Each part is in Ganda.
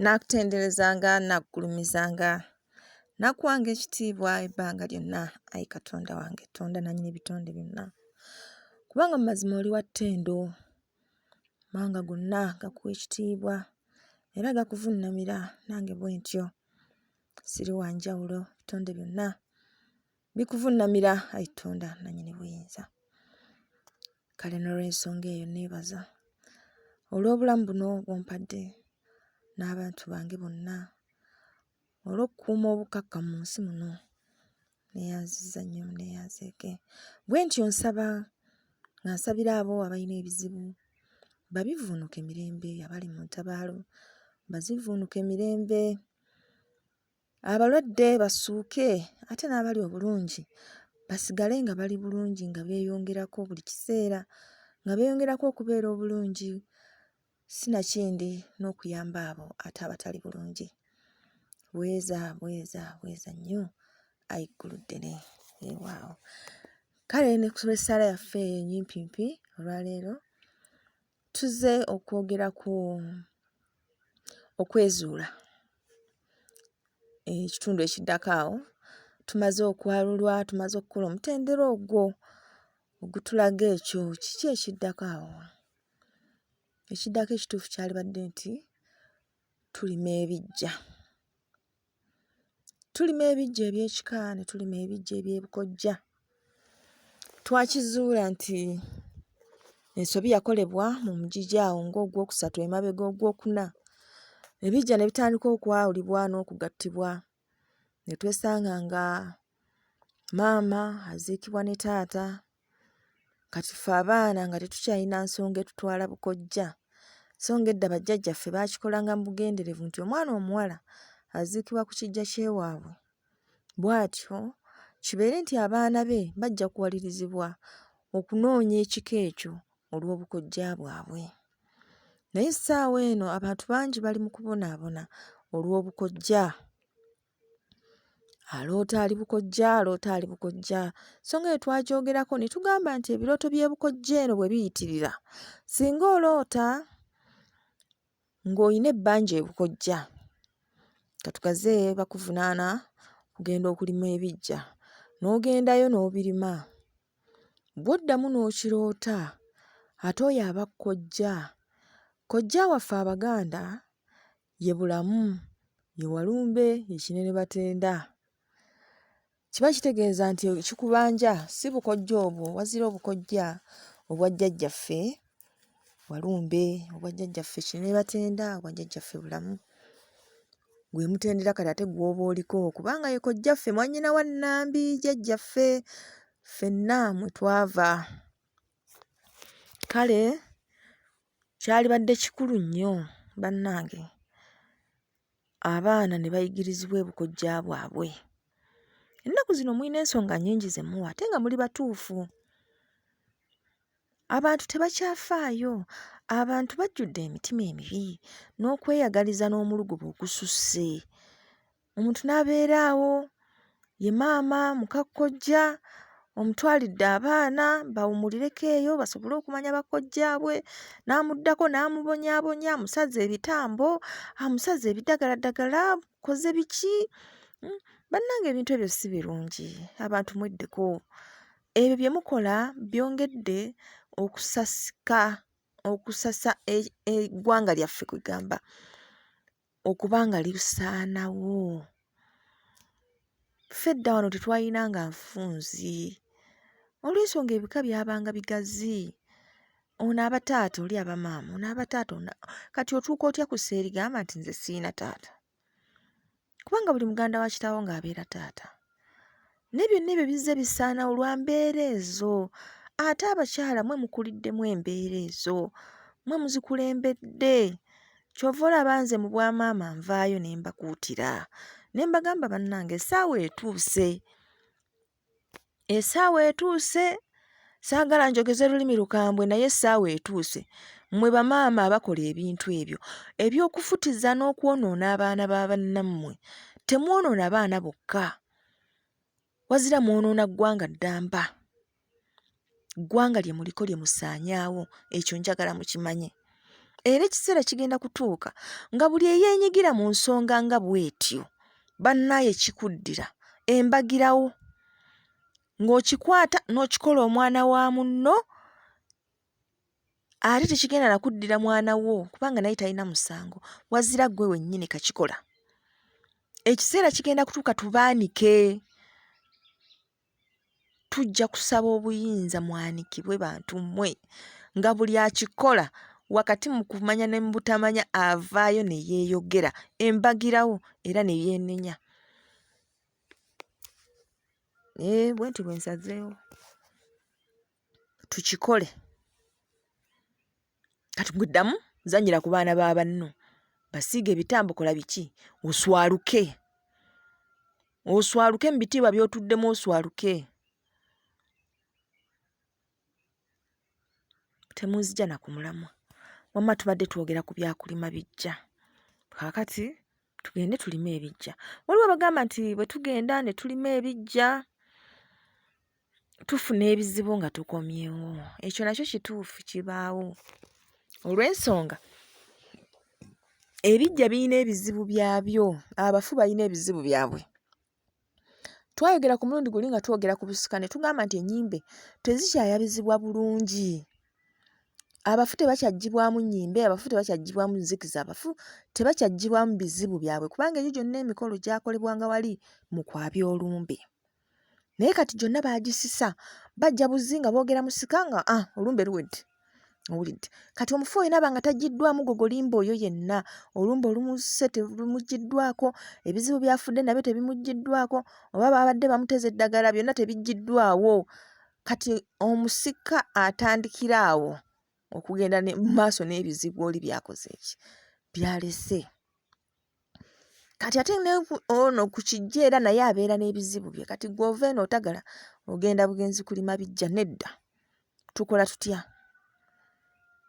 Naakutenderezanga, naakugulumizanga, naakuwanga ekitiibwa ebbanga lyonna, ayi Katonda wange, Tonda nannyini bitonde byonna. Kubanga mu mazima oli wa ttendo, amawanga gonna gakuwa ekitiibwa era gakuvunnamira, nange bwe ntyo siri wa njawulo, ebitonde byonna bikuvunnamira, ayi Tonda nannyini buyinza. Kale n'olw'ensonga eyo nneebaza olw'obulamu buno bw'ompadde n'abantu bange bonna, olw'okukuuma obukkakkamu mu nsi muno. Nneeyanzizza nnyo nneeyanzeege. Bwe ntyo nsaba nga nsabira abo abalina ebizibu babivvuunuke mirembe, abali mu ntabaalo bazivvuunuke mirembe. Abalwadde bassuuke ate n'abali obulungi basigale nga bali bulungi nga beeyongerako buli kiseera nga beeyongerako okubeera obulungi sinakindi n'okuyamba abo ate abatali bulungi. Bweza bweza bweza nnyo ayi Gguluddene weewaawo. Kale ne ku lw'essaala yaffe eyo ennyimpimpi olwaleero tuzze okwogera ku okwezuula. Ekitundu ekiddako awo tumaze okwalulwa, tumaze okukola omutendera ogwo ogutulaga ekyo kiki ekiddako awo. Ekiddako ekituufu kyalibadde nti tulima ebiggya. Tulima ebiggya eby'ekika ne tulima ebiggya eby'ebukojja. Twakizuula nti ensobi yakolebwa mu mugigi awo ng'ogwokusatu emabega ogwokuna, ebiggya ne bitandika okwawulibwa n'okugattibwa ne twesanga nga maama aziikibwa ne taata Kati ffe abaana nga tetukyalina nsonga etutwala bukojja so ng'edda bajjajjaffe baakikolanga mu bugenderevu nti omwana omuwala aziikibwa ku kiggya ky'ewaabwe bw'atyo kibeere nti abaana be bajja kuwalirizibwa okunoonya ekika ekyo olw'obukojja bwabwe. Naye essaawa eno abantu bangi bali mu kubonaabona olw'obukojja. Aloota ali bukojja, aloota ali bukojja. So nga eyo twagyogerako ne tugamba nti ebirooto by'ebukojja eno bwe biyitirira, singa oloota ng'olina ebbanja ebukojja, katugaze bakuvunaana kugenda okulima ebiggya, n'ogendayo n'obirima, bw'oddamu n'okiroota ate oyo aba kkojja. Kojja waffe Abaganda ye Bulamu, ye Walumbe, ye Kinene Batenda. Kiba kitegeeza nti ekikubanja si bukojja obwo wazira obukojja obwa jjajjaffe Walumbe, obwa jjajjaffe Kinene Batenda, obwa jjajjaffe Bulamu. Gwe mutendera kati ate gw'oba oliko kubanga ye kojjaffe mwannyina wa Nnambi jjajjaffe ffenna mwe twava. Kale Kyalibadde kikulu nnyo bannange abaana ne bayigirizibwa ebukojja bwabwe. Ennaku zino mulina ensonga nnyingi ze muwa ate nga muli batuufu. Abantu tebakyafaayo, abantu bajjudde emitima emibi n'okweyagaliza n'omuluguba ogususse. Omuntu n'abeera awo ye maama muka kkojja omutwalidde abaana bawummulireko eyo basobole okumanya bakkojjaabwe n'amuddako n'amubonyaabonya amusaze ebitambo, amusaze ebidagaladagala akoze biki. Bannange ebintu ebyo si birungi abantu mweddeko. Ebyo bye mukola byongedde okusasika okusasa eggwanga lyaffe kwegamba. Okuba nga lisaanawo. Ffe edda wano tetwalinanga nfunzi olw'ensonga ebika byabanga bigazi. Ono aba taata oli aba maama, ono aba taata ono kati otuuka otya ku ssa erigamba nti nze sirina taata? Kubanga buli muganda wa kitaawo ng'abeera taata. Naye byonna ebyo bizze bisaanawo lwa mbeera ezo. Ate abakyala mwe mukuliddemu embeera ezo, mwe muzikulembedde. Ky'ova olaba nze mu bwamaama nvaayo ne mbakuutira ne mbagamba bannange essaawa etuuse, essaawa etuuse saagala njogeze lulimi lukambwe naye essaawa etuuse mmwe bamaama abakola ebintu ebyo eby'okufutiza n'okwonoona abaana ba bannammwe temwonoona baana bokka wazira mwonoona ggwanga ddamba ggwanga lye muliko lye musaanyaawo ekyo njagala mukimanye. Era ekiseera kigenda kutuuka nga buli eyeenyigira mu nsonga nga bw'etyo bannaaye kikuddira embagirawo ng'okikwata n'okikola omwana wa munno ate tekigenda na kuddira mwana wo kubanga naye talina musango wazira ggwe wennyini kakikola. Ekiseera kigenda kutuuka tubaanike. Tujja kusaba obuyinza mwanikibwe bantu mmwe nga buli akikola wakati mu kumanya ne mu butamanya avaayo ne yeeyogera embagirawo era ne yeenenya. Ee, bwentyo bwe nsazeewo tukikole. Kati gwe ddamu zannyira ku baana ba banno, basiiga ebitambo kola biki oswaluke, oswaluke mu bitiibwa by'otuddemu oswaluke. Temunzija na ku mulamwa, wamma tubadde twogera ku byakulima biggya, kaakati tugende tulime ebiggya. Waliwo abagamba nti bwe tugenda ne tulima ebiggya tufuna ebizibu nga tukomyewo. Ekyo nakyo kituufu kibaawo olw'ensonga ebiggya birina ebizibu byabyo, abafu balina ebizibu byabwe. Twayogera ku mulundi guli nga twogera ku busika ne tugamba nti ennyimbe tezikyayabizibwa bulungi. Abafu tebakyaggyibwamu nnyimbe, abafu tebakyaggyibwamu nzikiza, abafu tebakyaggyibwamu bizibu byabwe kubanga egyo gyonna emikolo gyakolebwanga wali mu kwabya olumbe. Naye kati gyonna baagisisa, bajja buzzi nga boogera musika nga ah olumbe luwedde. Owulidde? Kati omufu oyo n'aba nga taggyiddwamu gogolimba oyo yenna, olumbe olumusse terumuggyiddwako, ebizibu by'afudde nabyo tebimuggyiddwako, oba baabadde bamuteze eddagala byonna tebiggyiddwawo. Kati omusika atandikira awo okugenda mu maaso n'ebizibu oli by'akoze ki? By'alese. Kati ate ne ono ku kiggya era naye abeera n'ebizibu bye. Kati ggwe ova eno otagala ogenda bugenzi kulima biggya, nedda. Tukola tutya?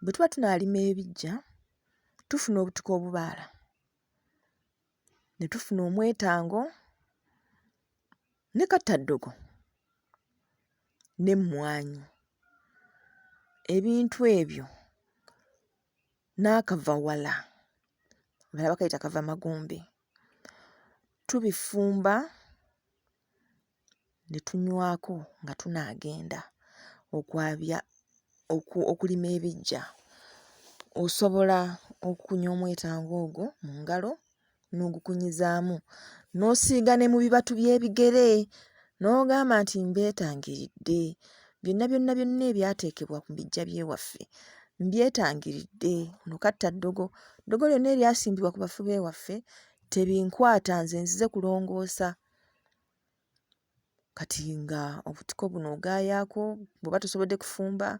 Bwe tuba tunaalima ebiggya tufuna obutiko obubaala, ne tufuna omwetango ne kattaddogo n'emmwanyi. Ebintu ebyo n'akavawala, abalala bakayita kavamagombe. Tubifumba ne tunywako nga tunaagenda okwabya okulima ebiggya. Osobola okukunya omwetango ogwo mu ngalo n'ogukunyizaamu n'osiiga ne mu bibatu by'ebigere n'ogamba nti mbeetangiridde byonna byonna byonna ebyateekebwa ku biggya by'ewaffe mbyetangiridde. Ono kattaddogo, ddogo lyonna eryasimbibwa ku bafu b'ewaffe tebinkwata nze nzize kulongoosa. Kati nga obutiko buno ogaayaako bw'oba tosobodde kufumba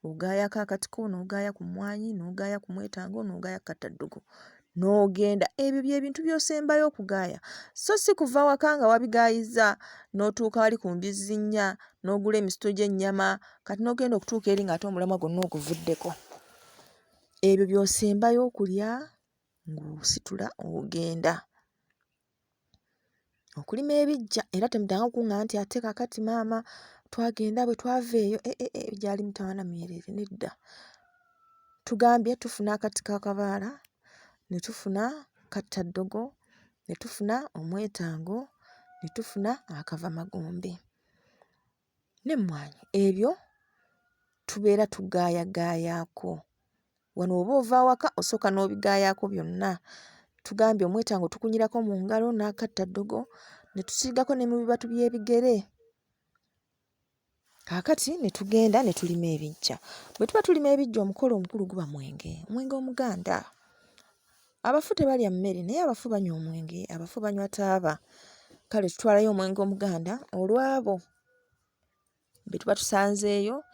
ogaayaako akatiko n'ogaaya ku mmwanyi n'ogaaya ku mwetango n'ogaaya ku kattaddogo n'ogenda. Ebyo bye bintu by'osembayo okugaaya so si kuva waka nga wabigaayizza n'otuuka wali ku mbizzi nnya n'ogula emisito gy'ennyama kati n'ogenda okutuuka eri ng'ate omulamwa gwonna oguvuddeko. Ebyo by'osembayo okulya ng'ositula ogenda. Okulima ebiggya era temuddangamu kuŋŋamba nti ate kaakati maama twagenda bwe twava eyo eh eh eh gyali mitawaana myereere nedda. Tugambye tufuna akati k'akabaala, ne tufuna kattaddogo, ne tufuna omwetango, ne tufuna akavamagombe. N'emmwanyi ebyo tubeera tugaayagaayaako. Wano bw'oba ova awaka osooka n'obigaayaako byonna. Tugambye omwetango tukunyirako mu ngalo n'akattaddogo ne tusiigako ne mu bibatu by'ebigere. Kaakati ne tugenda ne tulima ebiggya. Bwe tuba tulima ebiggya omukolo omukulu guba mwenge, omwenge omuganda. Abafu tebalya mmere naye abafu banywa omwenge, abafu banywa taaba. Kale tutwalayo omwenge omuganda olw'abo be tuba tusanzeeyo,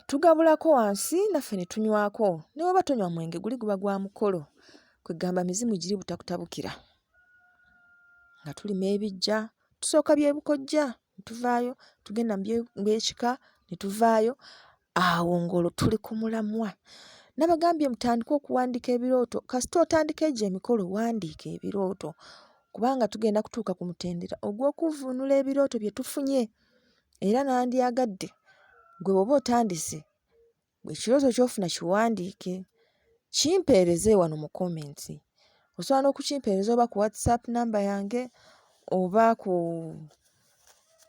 tugabulako wansi naffe ne tunywako. Ne bw'oba tonywa mwenge guli guba gwa mukolo, kwe ggamba mizimu giri butakutabukira. Nga tulima ebiggya, tusooka by'e bukojja ne tuvaayo, tugenda mu by'ekika ne tuvaayo, awo ng'olwo tuli ku mulamwa. Nabagambye mutandike okuwandiika ebirooto, kasita otandika egyo emikolo wandiika ebirooto kubanga tugenda kutuuka ku mutendera ogw'okuvvuunula ebirooto bye tufunye era nandyagadde ggwe bw'oba otandise ekirooto ky'ofuna kiwandiike. Kimpeereze wano mu comments. Osobola n'okukimpeereza oba ku WhatsApp namba yange oba ku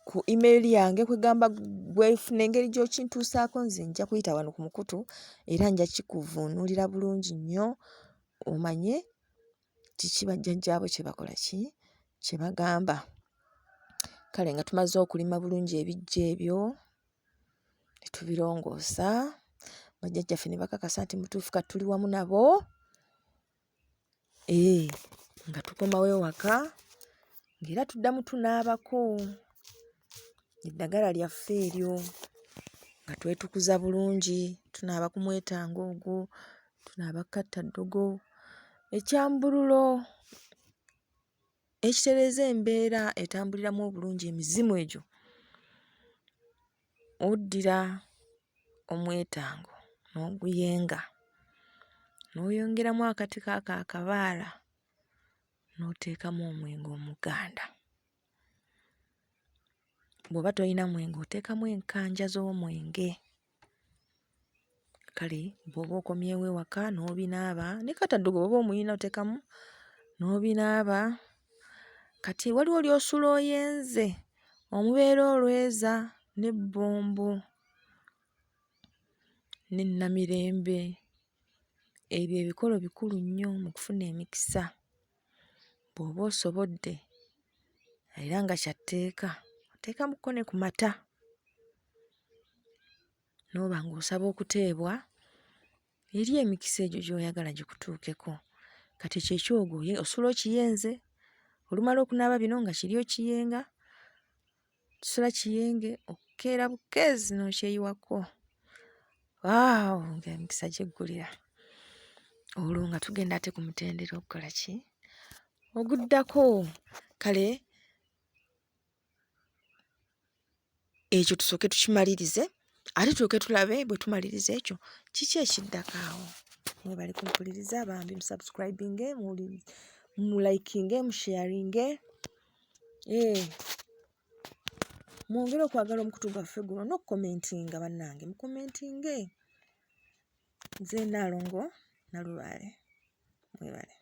ku email yange kwegamba gwe funa engeri gy'okintuusaako nze nja kuyita wano ku mukutu era nja kikuvvuunulira bulungi nnyo omanye kiki bajjajjaabo kye bakola ki kye bagamba. Kale nga tumaze okulima bulungi ebiggya ebyo ne tubirongoosa bajjajjaffe ne bakakasa nti mutuufu kati tuli wamu nabo ee nga tukomawo ewaka ng'era tuddamu tunaabako eddagala lyaffe eryo nga twetukuza bulungi tunaaba ku mwetango ogwo tunaaba kattaddogo ekyambululo ekitereeza embeera etambuliramu obulungi emizimu egyo oddira omwetango n'oguyenga n'oyongeramu akatiko ako akabaala n'oteekamu omwenge omuganda. Bw'oba tolina mwenge oteekamu enkanja z'omwenge. Kale bw'oba okomyewo ewaka n'obinaaba ne kataddogo bw'oba omulina oteekamu n'obinaaba. Kati waliwo ly'osula oyenze omubeera olweza n'ebbombo ne Namirembe. Ebyo ebikolo bikulu nnyo mu kufuna emikisa. Bw'oba osobodde era nga kya tteeka oteekamukko ne ku mata n'oba ng'osaba okuteebwa eri emikisa egyo gy'oyagala gikutuukeko. Kati ekyo ekyogo osula okiyenze, olumala okunaaba bino nga kiri okiyenga, kisula kiyenge okeera bukeezi n'okyeyiwako. Waawo ng'emikisa gyeggulira. Olwo nga tugenda ate ku mutendera ogukola ki? Oguddako. Kale ekyo tusooke tukimalirize ate tulyoke tulabe bwe tumaliriza ekyo kiki ekiddako awo. Mwebale kumpuliriza bambi musubscribinge, mulikinge, musharinge. Eh. Mwongere okwagala omukutu gwaffe guno n'okukomentinga bannange mukomentinge. Nze Nnaalongo Nalubaale. Mwebale.